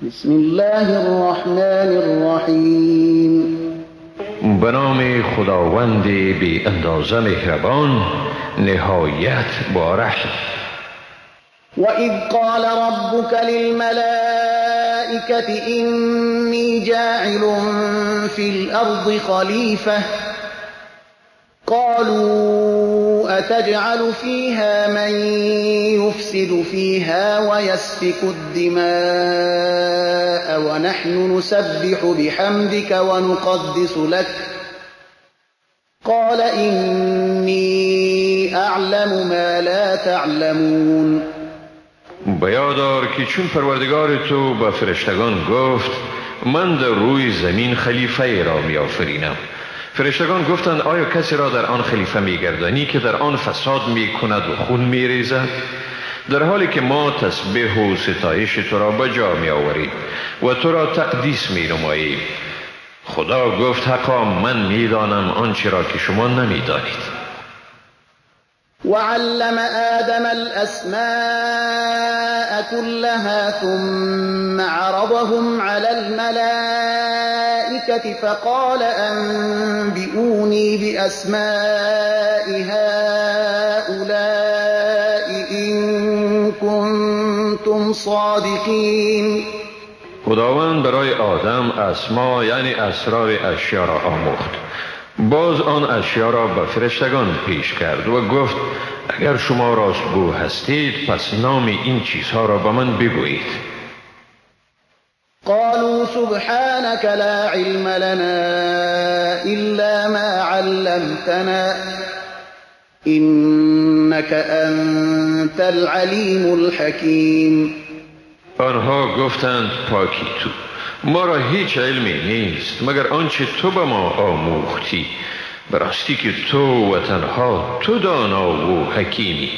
بسم الله الرحمن الرحیم. به نام خداوند بی اندازه مهربان، نهایت با رحم. وإذ قال ربك للملائكة إني جاعل في الأرض خليفة قالوا أتجعل فيها من يفسد فيها ويسفك الدماء ونحن نسبح بحمدك ونقدس لك قال إني أعلم ما لا تعلمون. بیادار که چون پروردگار تو به فرشتگان گفت من در روی زمین خلیفه را میآفرینم. فرشتگان گفتند آیا کسی را در آن خلیفه میگردانی که در آن فساد میکند و خون میریزد، در حالی که ما تسبیح و ستایش تو را به جا میآوریم و تو را تقدیس مینماییم؟ خدا گفت حقا من میدانم آنچه را که شما نمیدانید. وعلم آدم الأسماء كلها ثم عرضهم على الملائكة فقال أنبئوني بأسماء هؤلاء إن كنتم صادقين. خداوند برای آدم اسما یعنی اسرار اشیا را آموخت. باز آن اشیا را به فرشتگان پیش کرد و گفت اگر شما راستگو هستید پس نام این چیزها را به من بگویید. قالوا سبحانك لا علم لنا إلا ما علمتنا إنك أنت العلیم الحکیم. آنها گفتند پاکی تو، ما را هیچ علمی نیست مگر آنچه تو به ما آموختی، به راستی که تو و تنها تو دانا و حکیمی.